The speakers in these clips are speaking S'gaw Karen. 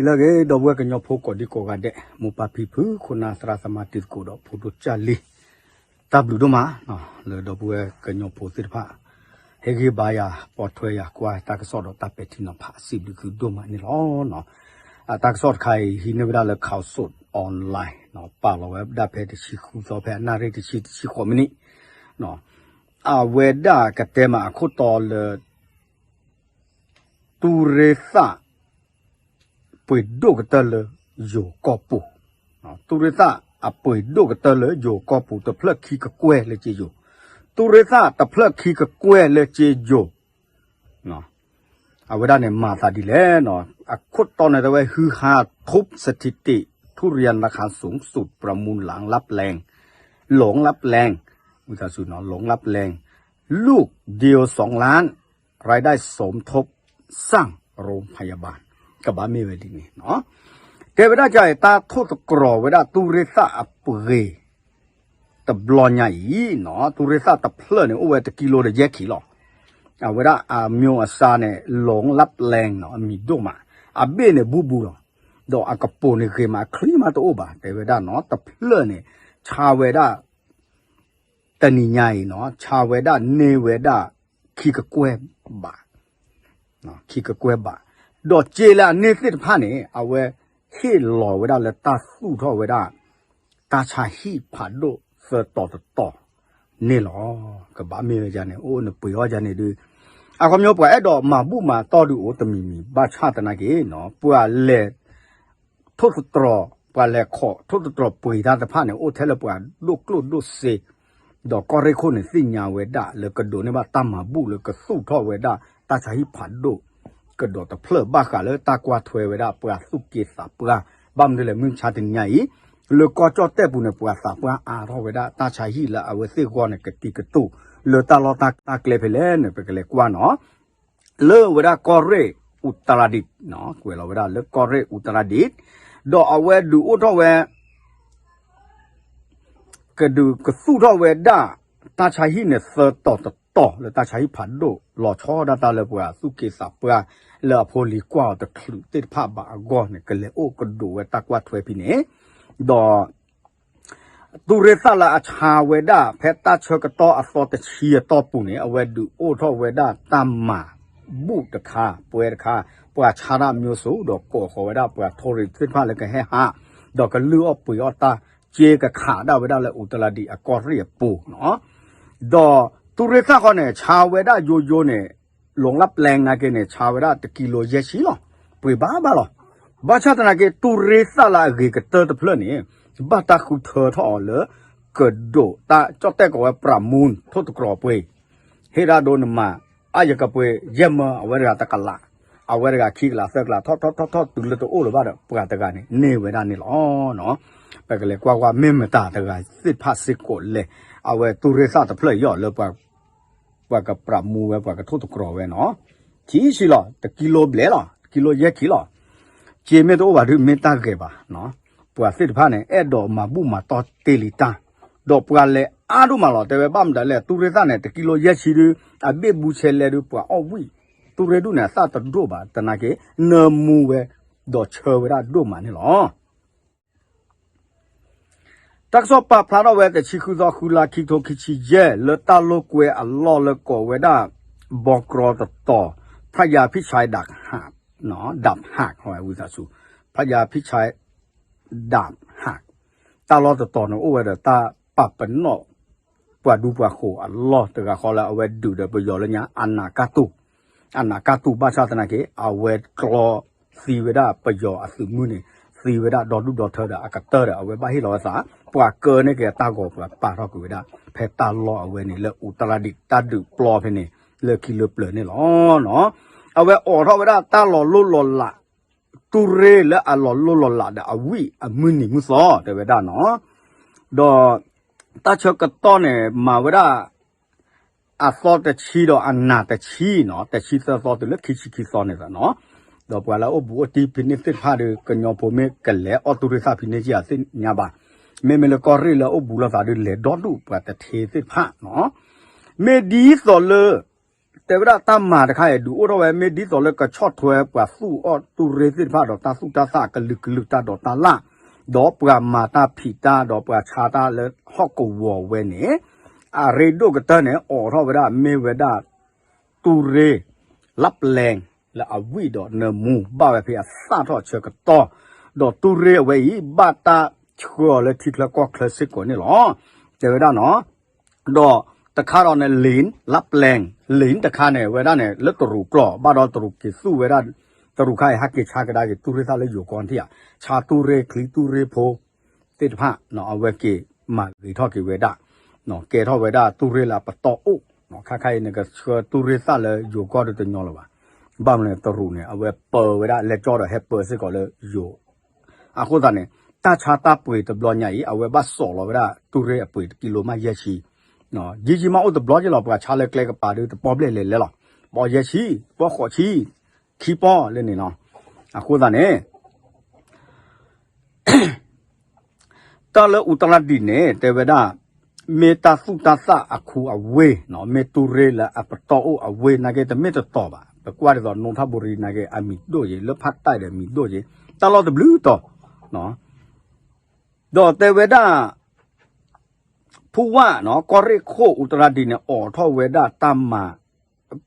လၢအဂ့ၤ ဒီပုၢ်ဝဲၢ်ကညီဖိကိးဒံကိးဂၤဒဲး, မိၢ်ပၢ်ဖံဖု ခိၣ်နၢ်သရၣ်သမါတံၤသကိးဒီးဖိဒိၣ်ကၢ်လံၤ, တၢ်ဘျုးဒိၣ်မး, လၢဒီပုၢ်ဝဲၢ်ကညီဖိသ့ၣ်တဖၣ် ဟ့ၣ်ဂံၢ်ဘါယၤ ပိာ်ထွဲယၤကွၢ်တၢ်ကစီၣ်ဒီးတၢ်ပဲာ်ထံနီၤဖး စံးဘျုးသုဒိၣ်မးန့ၣ်လီၤ. အတၢ်ကစီၣ်တခါအံၤ ဟံးန့ၢ်ဝဲဒၣ်လၢ Khaosod Online ပာ်လီၤဝဲဒၣ်ဖဲတဆံဃုသီ ဖဲအနၣ်ရံၣ်တဆံ တဆံဃိးမံးနံး, အဝဲဒၣ်ကတဲမးအခိၣ်တီလၢ တူၢ်ရ့ၣ်သၣ် ပှ့ၤဒိၣ်ကတၢၢ်လၢယိၤကီၢ်ပူၤ, တူၢ်ရ့ၣ်သၣ်အပှ့ၤဒိၣ်ကတၢၢ်လၢယိၤကီၢ်ပူၤ တဖျၢၣ်ခံကကွဲၢ်လၢက့ယိၤ, တူၢ်ရ့ၣ်သၣ်တဖျၢၣ်ခံကကွဲၢ်လၢက့ယိၤ အဝဲဒၣ်န့ၣ်မၤသးဒ်လဲၣ်, အခိၣ်တီန့ၣ်တဲဝဲ ฮือฮาทุบสถิติทุเรียนราคาสูงสุดประมูลหลังลับแล หลงลับแล หลงลับแล ลูกเดียวสองล้าน รายได้สมทบสร้างโรงพยาบาล ကဘၣ်မ့ၢ်ဝဲဒ်န့ၣ်, တဲဝဲဒၣ်ကၢ်အံၤ တၢ်ထိၣ်သတြီၤဝဲဒၣ်တူၢ်ရ့ၣ်သၣ်အပှ့ၤ တဘျီညါအံၤနီၤ တူၢ်ရ့ၣ်သၣ်တဖျၢၣ်န့ၣ် အိၣ်ဝဲတကံလိဒီးယဲၢ်ခံလီၤ. အဝဲဒၣ်အမျိုးအစားန့ၣ် หลงลับแล နီၤ အမံၤဒိၣ်မး, အဘ့ၣ်န့ၣ်ဘူးဘူးလီၤ, ဒီးအကပိာ်န့ၣ်ဂ့ၤမး အချံမးတအိၣ်ဘၣ် တဲဝဲဒၣ်နီၤ တဖျၢၣ်န့ၣ် ဆါဝဲဒၣ် တနံၤညါအံၤနီၤ ဆါဝဲဒၣ်န့ၢ်ဝဲဒၣ် ခံကကွဲၢ်ဘး ခံကကွဲၢ်ဘး, ဒီးစ့လၢအန့ၢ်သ့ၣ်တဖၣ်န့ၣ် အဝဲဟ့ၣ်လီၤဝဲဒၣ်လၢတၢ်သူၣ်ထီၣ်ဝဲဒၣ် တၢ်ဆါဟံၣ်ဖးဒိၣ်သၢတီၤတတီၤန့ၣ်လီၤ. ကဘၣ်မ့ၢ်ဝဲဒ်န့ၣ် အိၣ်နပှ့ၤအီၣ်ဒ်န့ၣ်ဒုး အခီပညီပှၤအဲၣ်ဒိးမၤဘူၣ်မၤတီၢ်ဒုးအိၣ်တမံၤမံၤ ဘၣ်ဆၣ်သနာ်က့နီၤ ပှၤလဲၤ ထိၣ်သတြီၤ ပှၤလဲၤခိးထိၣ်သတြီၤပှ့ၤတၢ်တဖၣ်န့ၣ် အိၣ်ထဲလၢပှၤဒိၣ်ကျိၣ်ဒိၣ်စ့, ဒီးကီၢ်ရ့ၣ်ခိၣ်န့ၣ်သ့ၣ်ညါဝဲဒၣ်လၢကဒိးန့ၢ်ဘၣ်တၢ်မၤဘူၣ်လၢကသူၣ်ထီၣ်ဝဲဒၣ်တၢ်ဆါဟံၣ်ဖးဒိၣ် ကဒီးတဖျၢၣ် ဘၣ်ဃးလၢတၢ်ကွၢ်ထွဲဝဲဒၣ်ပှၤသူၣ်က့သးပှၢ်, ဘၣ်မနုၤလဲၣ် မုၢ်မဆါတနံၤညါအံၤ လၢကီၢ်ကၠီၣ်တဲၣ်ပူၤန့ၣ် ပှၤသးပှၢ်အါထီၣ်ဝဲဒၣ်တၢ်ဆါဟံၣ်လၢအဝဲသ့ၣ်အဂီၢ်န့ၣ် ကတံၤကတူၢ် လၢတၢ်လီၢ်တၢ်ကျဲဖဲလဲၣ်န့ၣ် ပကလဲၤကွၢ်နီၤ လၢဝဲဒၣ်ကီၢ်ရ့ၣ်အူတရၤဒံး, ကွဲးလီၤဝဲဒၣ်လၢကီၢ်ရ့ၣ်အူတရၤဒံး, ဒီးအဝဲဒုးအိၣ်ထီၣ်ဝဲ ကဒုးကသူၣ်ထီၣ်ဝဲဒၣ် တၢ်ဆါဟံၣ်န့ၣ် သၢတီၤတတီၤ လၢတၢ်ဆါဟံၣ်ဖးဒိၣ် လီၤဆီဒၣ်တၢ်လၢပှၤသူၣ်က့သးပှၢ် လၢအဖိလံၤကွၢ်အီၤတချုးသ့ၣ်တဖၣ်ဘၣ်အဂီၢ်န့ၣ် ကလဲၤအိၣ်ကဒိးဝဲတၢ်ကွၢ်ထွဲဖဲန့ၣ်, ဒီး တူၢ်ရ့ၣ်သၣ်လၢအဆါဝဲဒၣ် ဖဲတၢ်ဆၢကတီၢ်အသီတဆံအတီၢ်ပူၤန့ၣ် အဝဲဒုးအိၣ်ထီၣ်ဝဲဒၣ်တၢ်မၤဘူၣ်တခါ ပွဲတခါ, ပှၤဆါတၢ်အမျိုးစုံ ဒီးကိးဃီၤဝဲဒၣ်ပှၤထိၣ်ရ့ၣ်သ့ၣ်တဖၣ်လၢကဟဲဟး, ဒီးကလုၢ်အီၣ်ပှ့ၤအီၣ်တၢ် က့ကခးဒၣ်ဝဲဒၣ်လၢအူတရၤဒံးအကီၢ်ရ့ၣ်အပူၤနီၤ, ဒီးတူၢ်ရ့ၣ်သၣ်ဃီန့ၣ် ဆါဝဲဒၣ်ယိယိန့ၣ် လီၤလၢပျဲနာ်က့န့ၣ် ဆါဝဲဒၣ်တကံလိယဲၢ်ဆံလီၤ. ပှ့ၤဘၣ်ဘၣ်လီၤ. ဘၣ်ဆၣ်သနာ်က့ တူၢ်ရ့ၣ်သၣ်လၢအဂ့ၤကတၢၢ်တဖျၢၣ်န့ၣ် ဘၣ်တၢ်ဃုထၢထီၣ်အီၤလၢ ကဒိးတၢ်ကၠီၣ်တဲၣ်ကိးဝဲ ပြၢ်မူ ထိၣ်သတြီၤပှ့ၤ, ဟ့ၣ်ဒၣ်ဒိနမၤ အါယကပှ့ၤ ယဲၢ်မၢ အဝဲတဂၤတကလး, အဝဲတဂၤခံကလးသၢကလး ထီၣ်ထီၣ်ထီၣ်ထီၣ်တုၤလၢတအိၣ်လၢၤဘၣ်ဒီး ပှၤတဂၤန့ၣ် န့ၢ်ဝဲဒၣ်န့ၣ်လီၤ. ပကလဲၤကွၢ်ကွၢ်မ့ၢ်မတၤတဂၤသ့ၣ်တဖၣ်စ့ၢ်ကီးလဲၣ်, အဝဲတူၢ်ရ့ၣ်သၣ်တဖျၢၣ်အံၤလၢ ပှၤကပြၢ်မူဝဲ ပှၤကထိၣ်သတြီၤဝဲနီၤ, ထံဆံလီၤ, တကံလိဘျဲၣ်လီၤ, တကံလိယဲၢ်ခံလီၤ. စ့မ့ၢ်တအိၣ်ဘၣ်ဒုး မ့ၢ်တၢ်ဂဲၤဘၣ်, ပှၤသ့ၣ်တဖၣ်န့ၣ် အဲၣ်ဒိးမၤဘူၣ်မၤတီၢ်တ့ၢ်လံတၢ်, ဒီးပှၤလဲၤအါဒိၣ်မးလီၤ. တဲဝဲဘၣ်မတၤလဲၣ် တူၢ်ရ့ၣ်သၣ်န့ၣ် တကံလိယဲၢ်ဆံဒုး အဘ့ၣ်ဘူးဆဲးလဲၣ်ဒုး ပှၤအီၣ်ဝံၣ်, တူၢ်ရ့ၣ်ဒုးန့ၣ် အသၣ်တဒိၣ်ဘၣ် သနာ်က့ နၢမူဝဲ ဒီးဆၢဝဲဒၣ်ဒိၣ်မးန့ၣ်လီၤ. တၢ်ကစီၣ်ပာ်ဖျါထီၣ်ဝဲ တဆံဃုသီ ဃုလါ ခံကထိခံဆံယဲၢ် လၢတၢ်လိာ်ကွဲအလီၢ်လၢကိးဝဲဒၣ် ဘီကရီတတီၤ ဖျါယၤဖံၣ်ဆဲးဒးဟး, ဒးဟး ဝံသးစူၤ, ဖျါယၤဖံၣ်ဆဲး ဒးဟး, တၢ်လီၢ်တတီၤန့ၣ် အိၣ်ဝဲဒီးတၢ်ပာ်ပနီၣ် ပှၤဒူပှၤဃိၤအလီၢ်တဂၤဃီလၢအဝဲဒုးဒီးပယီၤလၢညါ အနးကၢ်တူာ်, အနးကၢ်တူာ်ဘၣ်ဆၣ်သနာ်က့ အဝဲကျီသံဝဲဒၣ်ပယီၤအသုးမုၢ်န့ၣ် သံဝဲဒၣ်ဒီဒူၣ်ဒီထၢဒီးအကတၢၢ်ဒီး အဝဲဘၣ်ဟ့ၣ်လီၤဝဲသး ပှၤကၢန့ၢ်က့ၤအတၢ်ဂီၤပှၤပာ်ထီၣ်ကွံာ်ဝဲဒၣ် ဖဲတၢ်လီၢ်အဝဲန့ၣ်လၢအူတရၤဒံး တၢ်ဒုးပျီဖဲန့ၣ် လၢခံလၢပျၢၤန့ၣ်လီၤ. အဝဲအိးထီၣ်ဝဲဒၣ်တၢ်လီၤလိၢ်လီၤလး တူၢ်ရ့ၣ်လၢအလီၤလိၢ်လီၤလးဒီးအဝံၣ်အမုၢ်နံၤမုၢ်သီတဲဝဲဒၣ်နီၤ, ဒီးတၢ်ဆၢကတီၢ်န့ၣ် မၤဝဲဒၣ် အသီတဆံဒီးအနၤတဆံနီၤ, တဆံသၢသီတုၤလၢခံဆံခံသီန့ၣ်သးနီၤ, ဒီးပှၤလၢအအိၣ်ဘူးအိၣ်တံၢ်ဖဲန့ၣ်သ့ၣ်တဖၣ်ဒီး ကညီဖိမ့ၢ်ကလဲၤအီၣ်တူၢ်ရ့ၣ်သၣ်ဖဲန့ၣ်က့ၤအသ့ၣ်ညါဘၣ်, မ့မ့ၢ်လၢကီၢ်ရ့ၣ်လၢအအိၣ်ဘူးလိာ်သးဒီး လဲၤဒီဒူၣ်ပှၤတထ့သ့ၣ်တဖၣ်နီၤ, မ့ၢ်ဒ်သိးလၢ တဲဝဲဒၣ်တၢ်မၤတခါအံၤ ဒုးအိၣ်ထီၣ်ဝဲ မ့ၢ်ဒ်သိးလၢကဆီၣ်ထွဲပှၤသူၣ်အီၣ်တူၢ်ရ့ၣ်သ့ၣ်တဖၣ်ဒီးတၢ်သူၣ်တၢ်သၣ်ကလုာ်ကလုာ်တၢ်ဒိးတၢ်လၢ်, ဒီးပှၤမၤတၢ်ဖံးတၢ် ဒီးပှၤဆါတၢ်လၢဟီၣ်ကဝီၤဝဲန့ၣ် အရ့ဒိၣ်ကတၢၢ်န့ၣ် အိးထီၣ်ဝဲဒၣ်မ့ၢ်ဝဲဒၣ် တူၢ်ရ့ၣ် လၢပျဲၢ် လၢအဝံၣ်ဒီးနၢမူ ဘၣ်ဝဲဖဲအသၣ်ထီၣ်ဆၢကတီၢ်, ဒီးတူၢ်ရ့ၣ်အဝဲအံၤ ဘၣ်တၢ်ဆှၢအီၤလၢထံချၢကီၢ်ချၢစ့ၢ်ကီးန့ၣ်လီၤ. တဲဝဲဒၣ်နီၤ, ဒီးတခါဒီးန့ၣ် လ့ၣ် လၢပျဲၢ် လ့ၣ်တခါန့ၣ် ဝဲဒၣ်န့ၣ် လၢတရူးကျီၢ် ဘၣ်ဒီးတရူးက့ၤသူၣ်ဝဲဒၣ်, တရူးခါအံၤ ဟဲက့ၤဆါကဒါက့ၤ တူၢ်ရ့ၣ်သၣ်လၢယိၤကီၢ်ထံၣ်ဧါ, ဆါတူၢ်ရ့ၣ်ချံတူၢ်ရ့ၣ်ဖိ သ့ၣ်တဖၣ် အဝဲက့ၤမၤဂ့ၤထီၣ်က့ၤဝဲဒၣ်, ကဲထီၣ်ဝဲဒၣ်တူၢ်ရ့ၣ်လၢအပတီၢ်အိၣ်, ခါခါအံၤန့ၣ် ကဆှၢတူၢ်ရ့ၣ်သၣ်လၢယိၤကီၢ်ဒုးတညီလၢၤဘၣ်. ဘၣ်မနုၤလဲၣ် တရူးန့ၣ် အဝဲပၢဝဲဒၣ် လဲၤကၠီဒီးဟဲပၢစ့ၢ်ကီးလၢယိၤ, အဃိသတးန့ၣ် တၢ်ဆါတၢ်ပှ့ၤတဘျီညါအံၤ အဝဲဘၣ်စိာ်လီၤဝဲဒၣ်တူၢ်ရ့ၣ်အပှ့ၤတကံလိမၢ်ယဲၢ်ဆံ, ယံာ်ယံာ်မးအိၣ်တဘျီက့လီၤ ပှၤဆါလၢကျဲကပၤဒုးတပီၢ်ဘျဲၣ်လဲၤလဲၤလီၤ, ပီၢ်ယဲၢ်ဆံ, ပီၢ်ဃိးဆံ, ခံပီၢ်လၢန့ၣ်နီၤ, အဃိသတးန့ၣ် တၢ်လၢအူတရၤဒံးန့ၣ် တဲဝဲဒၣ် မ့ၢ်တၢ်သူၣ်တၢ်သၣ်အခူအဝ့ၢ်, မ့ၢ်တူၢ်ရ့ၣ်လၢအပတီၢ်အိၣ်အဝ့ၢ် နာ်က့တမ့ၢ်တတီၤဘၣ်. ပကွၢ်ဒ်သိး နိထၣ်ဘူရံ နာ်က့ အမံၤဒိၣ်က့ၤ, လၢဖးတဲၣ်ဒီးမံၤဒိၣ်က့ၤ, တၢ်လီၢ်တဘျုးတီၤ, ဒီးတဲဝဲဒၣ် ဖူဝၣ်နီၤ ကီၢ်ရ့ၣ်ခိၣ်အူတရၤဒံးန့ၣ် အိးထီၣ်ဝဲဒၣ်တၢ်မၤ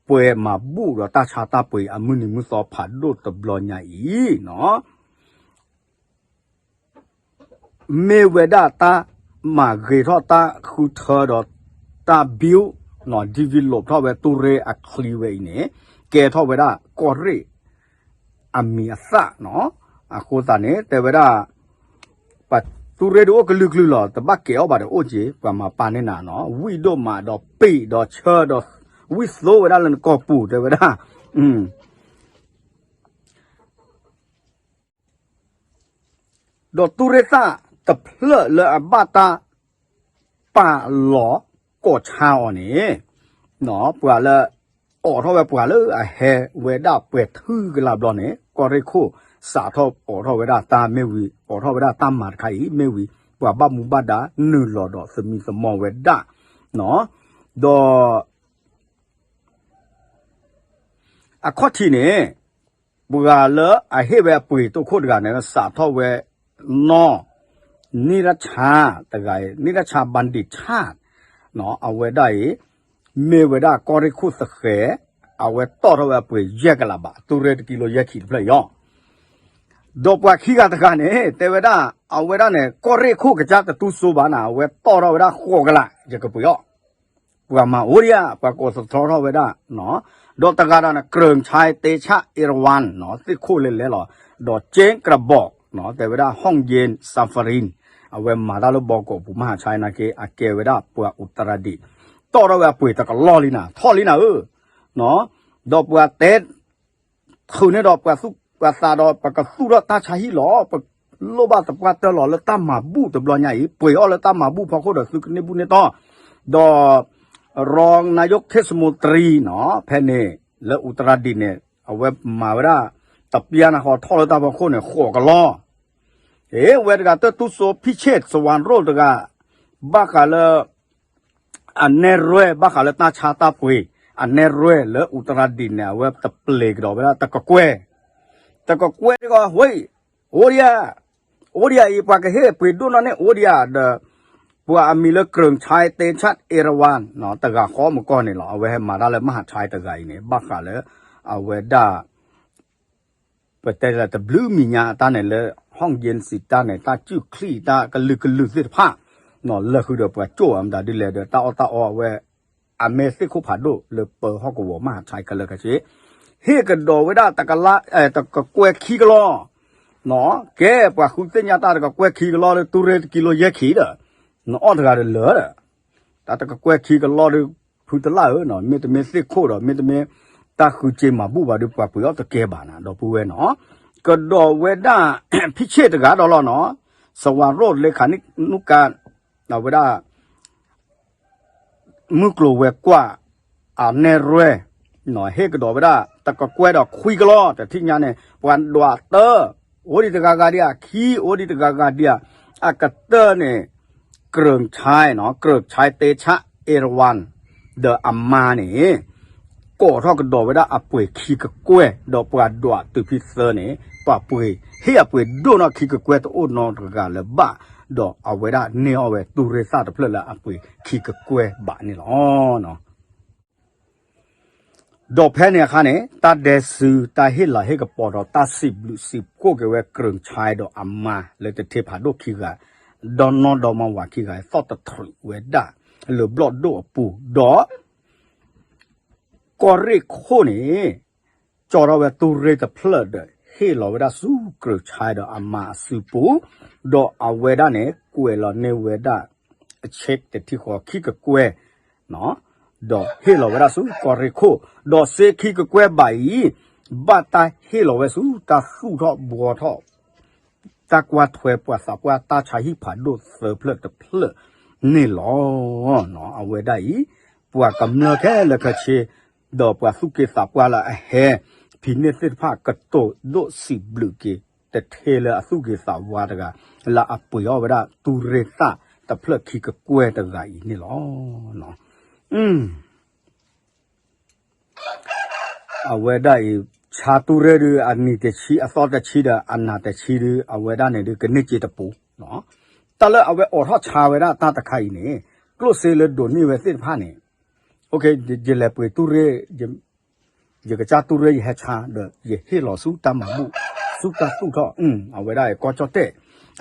ပှဲၤမၤဘူၣ်ဒီးတၢ်ဆါတၢ်ပှ့ၤအမုၢ်နံၤမုၢ်သီဖးဒိၣ်တဘျီညါအံၤနီၤ မ့ၢ်ဝဲဒၣ်တၢ်မၤဂ့ၤထီၣ်တၢ်ဃုထၢဒီးတၢ် build နီၤ develop ထီၣ်ဝဲတူၢ်ရ့ၣ်အချံဝဲအံၤန့ၣ် ကဲထီၣ်ဝဲဒၣ်ကီၢ်ရ့ၣ် အမံၤအသၣ်နီၤ အဃိသတးန့ၣ် တဲဝဲဒၣ် ပှၤတူၢ်ရ့ၣ်ဒုးအိၣ်ကလုာ်ကလုာ်လီၤ တဘၣ်ကဲၤအီၣ်ဘၣ်ဒီးအိၣ်က့ၤ ပှၤမၤပာ်န့ၢ်နၤနီၤ ဝံၣ်ဒိၣ်မးဒီးပ့ၢ်ဒီးဆၢဒီး ဝံၣ်သိဝဲဒၣ်လၢနကီၢ်ပူၤ တဲဝဲဒၣ် ဒီးတူၢ်ရ့ၣ်သၣ်တဖျၢၣ်လၢအဘၣ်တၢ်ပာ်လီၤကိးဆါအီၤန့ၣ် ပှၤလၢ အိးထီၣ်ဝဲပှၤလၢအဟဲဝဲဒၣ်ပှဲၤထူၣ်ကလာ်ဘျီန့ၣ် ကီၢ်ရ့ၣ်ခိၣ်စးထီၣ်အိးထီၣ်ဝဲဒၣ်တၢ်မ့ၢ်ဝံၤ အိးထီၣ်ဝဲဒၣ်တၢ်မၤတခါအံၤမ့ၢ်ဝံၤ ပှၤဘၣ်မူဘၣ်ဒါနုာ်လီၤဒီးသမံသမိးဝဲဒၣ် ဒီး အခီၣ်ထံးန့ၣ် ပှၤလၢအဟ့ၣ်ဝဲအပှ့ၤတိခိၣ်တဂၤန့ၣ် စးထီၣ်ဝဲ နီၢ် နံၣ်ရၣ်ဆါ တဂၤအံၤ နံၣ်ရၣ်ဆါ ဘၣ်ဒံးဆၣ် အဝဲဒၣ်အံၤ မ့ၢ်ဝဲဒၣ်ကီၢ်ရ့ၣ်ခိၣ်သဃဲၤ အဝဲတီၣ်ထီၣ်ဝဲအပှ့ၤယဲၢ်ကလးဘး တူၢ်ရ့ၣ်တကံလိယဲၢ်ခံတဖျၢၣ်အံၤလီၤ ဒီးပှၤခံဂၤတဂၤန့ၣ် တဲဝဲဒၣ် အဝဲဒၣ်န့ၣ် ကီၢ်ရ့ၣ်ခိၣ်ကစၢ်တတူၢ်စိဘၣ်နၤ အဝဲတီၣ်ထီၣ်ဝဲဒၣ်ဃိးကလး ယကပှ့ၤအီၣ် ပှၤမၤအိၣ်ဒံးဧါ ပှၤကိးသတြီထီၣ်ဝဲဒၣ် ဒီးတဂၤဒီးန့ၣ် ကြိုင်ချိုင်း တေးချ အ့ရဝမ် သ့ၣ်ခိၣ်လဲၤလဲၤလီၤ ဒီးကၠ့ကရဘီး တဲဝဲဒၣ် ဟီၣ်ယ့ၣ် စၣ်ဖရံ အဝဲမၤတၢ်လၢဘီကီးပူၤမဟါဆါနာ်က့ အကဲဝဲဒၣ်ပှၤအူတရၤဒံး တီၣ်ထီၣ်ဝဲအပှ့ၤတကလီၢ်လံနၤ ထီၣ်လံနၤဧၢ ဒီးပှၤတဲ ထုးန့ၢ်ဒီးပှၤသူၣ်ပှၤသးဒီးပကသူၣ်ထီၣ်တၢ်ဆါဟံၣ်လီၤ ပလိၣ်ဘၣ်သပှၢ်တၢၢ်လီၤလၢတၢ်မၤဘူၣ်တဘျီညါအံၤ ပှ့ၤအီၣ်လၢတၢ်မၤဘူၣ်ဖီခိၣ်ဒီးသုကန့ၢ်ဘူၣ်န့ၢ်တီၢ် ဒီး ရ နၢယိၣ် ထ့ၣ်စမိတရံ နီၤ ဖဲန့ၣ် လၢအူတရၤဒံးန့ၣ် အဝဲမၤဝဲဒၣ် တပျၢ်နၤဃီထီၣ်လၢတၢ်ဖီခိၣ်န့ၣ် ဃိးကလီၢ် အဝဲတဂၤတၢ်တူၢ်စိ ဖံဆ့ၣ် စဝၤရိၣ်တဂၤ ဘၣ်ဃးလၢ အနဲၣ်ရွဲၣ် ဘၣ်ဃးလၢတၢ်ဆါတၢ်ပှ့ၤ အနဲၣ်ရွဲၣ်လၢအူတရၤဒံးန့ၣ် အဝဲတပျ့ၤကဒီးဝဲဒၣ်တကကွဲၢ် တကကွဲၢ်တဂီၤ ဝဲ အိၣ်ဒံးဧါ အိၣ်ဒံးဧါအံၤ ပှၤကဟ့ၣ်ပှ့ၤဒိၣ်နီၢ်န့ၣ် အိၣ်ဒံးဧါဒီး ပှၤအမံၤလၢ ကြိုင်ချိုင်း တေးချ အ့ရဝမ် တဂၤဃီမကီၢ်န့ၣ်လီၤ အဝဲဟဲမၤတၢ်လၢ မဟါဆါ တဂၤအံၤန့ၣ် ဘၣ်ဃးလၢ အဝဲဒၣ် ပတဲလၢတဘျုးမံၤညါအတၢ်န့ၣ်လၢ ဟီၣ်ယ့ၣ်စံးတၢ်န့ၣ် တၢ်စုၣ်ချံၣ်တၢ်ကလုာ်ကလုာ်သ့ၣ်တဖၣ် လၢဃုာ်ဒီးပှၤကၠိၣ်အမတၤဒ်လဲၣ်ဒီး တၢ်အီၣ်တၢ်အီအဝဲ အမ့ၢ်သ့ၣ်ခိၣ်ဖးဒိၣ်လၢပၢဟီၣ်ကဝီၤမဟါဆါကလၢကဆ့ ဟ့ၣ်ကဒီးဝဲဒၣ်တကလး တကကွဲၢ်ခံကလီၢ် ကဲပှၤဃုသ့ၣ်ညါတၢ်တကကွဲၢ်ခံကလီၢ်လၢတူၢ်ရ့ၣ်တကံလိယဲၢ်ခံဒီး နအီၣ်တဂၤဒီးလၢာ်ဒီး တၢ်တကကွဲၢ်ခံကလီၢ်ဒီး ဖုတလၢ်ဧၢ မ့တမ့ၢ်သ့ၣ်ခိၣ်ဒီး မ့တမ့ၢ် တၢ်ဃုစ့မၤဘူၣ်ဘၣ်ဒီးပှၤပှ့ၤအီၣ်တကဲဘၣ်နၤ ဒီပုၢ်ဝဲၢ်နီၤ ကဒီးဝဲဒၣ် ဖံဆ့ၣ်တဂၤဒီးလီၤနီၤ စဝၤရိၣ်လ့ခါနူကါ အဝဲဒၣ် မုၢ်ကျိၤဝဲၤကွာ် အနဲၣ်ရွဲၣ် ဟ့ၣ်ကဒီးဝဲဒၣ် တကကွဲၢ်ဒီးခွံကလီၢ် တထံၣ်ညါန့ၣ် ပှၤဒွးတၢ် အိၣ်ဒံးတဂၤဂၤဒံးဧါ ခံအိၣ်ဒံးတဂၤဂၤဒံးဧါ အကတၢၢ်န့ၣ် ကြိုင်ချိုင်းနီၤ ကြိုင်ချိုင်း တေးချ အ့ရဝမ် ဒီးအမါန့ၣ် ကိးထီၣ်ကဒီးဝဲဒၣ်အပှ့ၤခံကကွဲၢ် ဒီးပှၤဒွးတုၤဖဲသၢန့ၣ် ပှၤပှ့ၤ ဟ့ၣ်အပှ့ၤဒိၣ်နီၢ်ခံကကွဲၢ်တအိၣ်နီတဂၤလၢၤဘၣ်, ဒီးအဝဲဒၣ်န့ၢ်အီၣ်ဝဲတူၢ်ရ့ၣ်သၣ်တဖျၢၣ်လၢအပှ့ၤခံကကွဲၢ်ဘးန့ၣ်လီၤ. ဒီးဖဲန့ၣ်အခါန့ၣ် တၢ်ဒဲးစူၤတၢ်ဟ့ၣ်လၤဟ့ၣ်ကပီၤဒီးတၢ်စံးဘျုးစံးဖှိၣ်က့ၤဝဲ ကြိုင်ချိုင် ဒီးအမါလၢတထ့ဖးဒိၣ်ခံဂၤ ဒီနီၢ်ဒီမါဝၤခံဂၤ သီၣ်တထြူးဝဲဒၣ် လၢဘျီၣ်ဒိၣ်အပူၤ ဒီး ကီၢ်ရ့ၣ်ခိၣ်န့ၣ် ကၠီထီၣ်ဝဲတူၢ်ရ့ၣ်တဖျၢၣ်ဒီး ဟ့ၣ်လီၤဝဲဒၣ်ဆူကြိုင်ချိုင်ဒီးအမါအစုပူၤ, ဒီးအဝဲဒၣ်န့ၣ် ကွဲးလီၤန့ၢ်ဝဲဒၣ် အဆ့တထံၣ်ဃီခံကကွဲၢ် ဒီးဟ့ၣ်လီၤဝဲဒၣ်ဆူကီၢ်ရ့ၣ်ခိၣ်, ဒီးစ့ခံကကွဲၢ်ဘးအံၤ ဘၣ်တၢ်ဟ့ၣ်လီၤဝဲဆူတၢ်သူၣ်ထီၣ်ဘှီထီၣ် တၢ်ကွၢ်ထွဲပှၤသးပှၢ်တၢ်ဆါဟံၣ်ဖးဒိၣ်သၢဖျၢၣ်တဖျၢၣ်န့ၣ်လီၤ. အဝဲဒၣ်အံၤ ပှၤကမျၢၢ်ခဲလၢာ်ခဲဆ့ ဒီးပှၤသူၣ်က့သးပှၢ်လၢအဟဲ ဖံးန့ၢ်သ့ၣ်တဖၣ်ကတိၤဒိၣ်စံးဘျုးက့ၤ တထ့လၢအသူၣ်ဂ့ၤသးဝါတဂၤ လၢအပှ့ၤအီၣ်ဝဲဒၣ်တူၢ်ရ့ၣ်သၣ်တဖျၢၣ်ခံကကွဲၢ်တဂၤအံၤန့ၣ်လီၤ. အဝဲဒၣ်အံၤ ဆါတူၢ်ရ့ၣ်ဒုး အနံၤတဆံ အသီတဆံဒီး အနၤတဆံဒုး အဝဲဒၣ်န့ၣ်ဒုး ကန့ၢ်စ့တပူၤ, တၢ်လၢအဝဲအိးထီၣ်ဆါဝဲဒၣ်တၢ်တခါအံၤန့ၣ် ကျိၣ်စ့လၢဒိးန့ၢ်ဝဲသ့ၣ်တဖၣ်န့ၣ် ယလဲၤပှ့ၤတူၢ်ရ့ၣ် ယကစၢ်တူၢ်ရ့ၣ်ယဟဲဆါဒီး ယဟ့ၣ်လီၤဆူတၢ်မၤဘူၣ် ဆူတၢ်သူၣ်ထီၣ် အဝဲဒၣ်ကီၢ်ကၠီၣ်တဲၣ်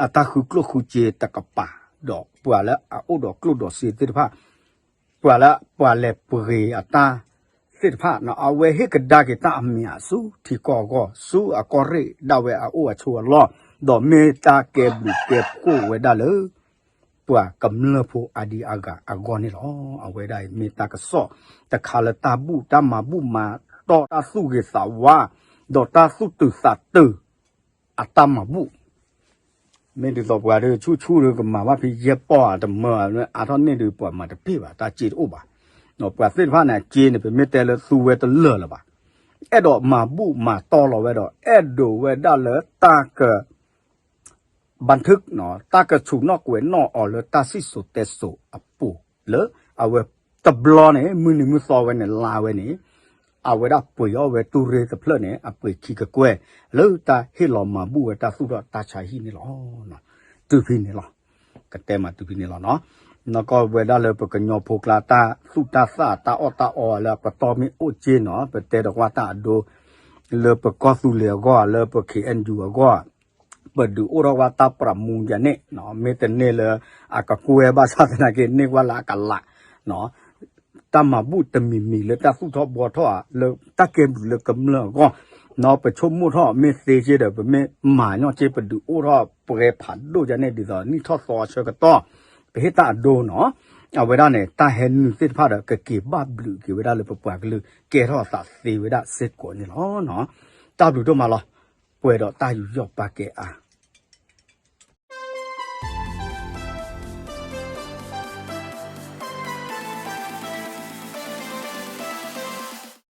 အတၢ်ဃုကျိၣ်ဃုစ့တကပၤ ဒီးပှၤလၢအအိၣ်ဒီးကျိၣ်ဒီးစ့သ့ၣ်တဖၣ် ပှၤလၢပှၤလဲၤပှ့ၤအတၢ်သ့ၣ်တဖၣ် အဝဲဟ့ၣ်ကဒါက့ၤတၢ်အမံၤအဆူထံကီၢ်အဂီၢ် ဆူအကီၢ်ရ့ၣ်ဒၣ်ဝဲအအိၣ်အဆိးအလီၢ် ဒီးမ့ၢ်တၢ်ကဲဘျုးကဲဖှိၣ်ဝဲဒၣ်လၢ ပှၤကမျၢၢ်ဖိအါဒံအါဂၤအဂီၢ်န့ၣ်လီၤ. အဝဲဒၣ်အံၤမ့ၢ်တၢ်ကစီၣ်တခါလၢတၢ်ဘူၣ်တၢ်မၤဘူၣ်မၤတီၢ်တၢ်သူၣ်ဂ့ၤသးဝါ ဒီးတၢ်သူၣ်တုၤသးတုၤ အတၢ်မၤဘူၣ် မ့ၢ်ဒ်သိးပှၤဒုးဆူၣ်ဆူၣ်ဒီးကမၤဘၣ်ဖဲယဲၢ်ပီၢ်ဧါ တမၢဧါ အါထီၣ်န့ၢ်ဒုးပှၤမၤတပ့ၢ်ဘၣ် တၢ်စ့တအိၣ်ဘၣ်. ပှၤသ့ၣ်တဖၣ်န့ၣ် အစ့န့ၣ် ပမ့ၢ်တဲလၢသူဝဲတလၢာ်လၢၤဘၣ်. အဲၣ်ဒိးမၤဘူၣ်မၤတီၢ်လီၤဝဲဒီး အဲၣ်ဒိးဝဲဒၣ်လၢတၢ်က ဘၣ်ထုး တၢ်ကဆူးနီၣ်ကွဲးနီၣ်အီၤလၢတၢ်စံၣ်စိၤတဲစိၤအပူၤလၢ အဝဲတဘျီန့ၣ် မုၢ်နံၤမုၢ်သီဝဲန့ၣ် လါဝဲန့ၣ် အဝဲဒၣ်ပှ့ၤအီၣ်ဝဲတူၢ်ရ့ၣ်တဖျၢၣ်န့ၣ် အပှ့ၤခံကကွဲၢ် လၢတၢ်ဟ့ၣ်လီၤမၤဘူၣ်ဝဲတၢ်သူၣ်ထီၣ်တၢ်ဆါဟံၣ်န့ၣ်လီၤ. တုၤဖဲန့ၣ်လီၤ. ကတဲမးတုၤဖဲန့ၣ်လီၤနီၤ. နီၢ်ကီၢ်ဝဲဒၣ်လၢပကညီဖိကျါတၢ်သူၣ်တၢ်သၣ်တၢ်အီၣ်တၢ်အီလၢအပတီၢ်မ့ၢ်အိၣ်က့နီၤ ပတဲဒီးကွၢ်တၢ်အဒိ လၢပကီၢ်သူလ့ၤအဂီၢ် လၢပ ခ့ၣ်အဲၣ်ယူၣ် အဂီၢ် ပဒုးအိၣ်ထီၣ်ဝဲတၢ်ပြးမူယၤန့ၣ် မ့ၢ်တန့ၢ်လၢအကကွဲၢ်ဘၣ်ဆၣ်သနာ်က့ န့ၢ်ဝဲလၢအကလး တၢ်မၤဘူၣ်တမံၤမံၤလၢတၢ်သူၣ်ထီၣ်ဘှီထီၣ်ဧါ လၢတၢ်ကဲဘျုးလၢကမျၢၢ်အဂီၢ် နီၢ်ပဆိကမိၣ်ထီၣ်မ့ၢ်သ့က့ဒီး ပမ့ၢ်မၤညီက့ ပဒုးအိၣ်ထီၣ်ပှဲၤဖးဒိၣ်ယၤန့ၣ် ဒ်သိးနံၣ်ထီၣ်သီအဆၢကတီၢ် ပဟ့ၣ်တၢ်အဒိနီၤ အဝဲဒၣ်န့ၣ် တၢ်ဟဲနုာ်သ့ၣ်တဖၣ်ဒီး ကက့ၤဘၣ်ဘျုးက့ၤဝဲဒၣ်လၢပပှၤကလုာ် ကဲထီၣ်အသးသ့ဝဲဒၣ်စ့ၢ်ကီးန့ၣ်လီၤ. တၢ်ဘျုးဒိၣ်မးလီၤ. ပှဲၤဒီးတၢ်ယူးယီၣ်ပာ်ကဲအါ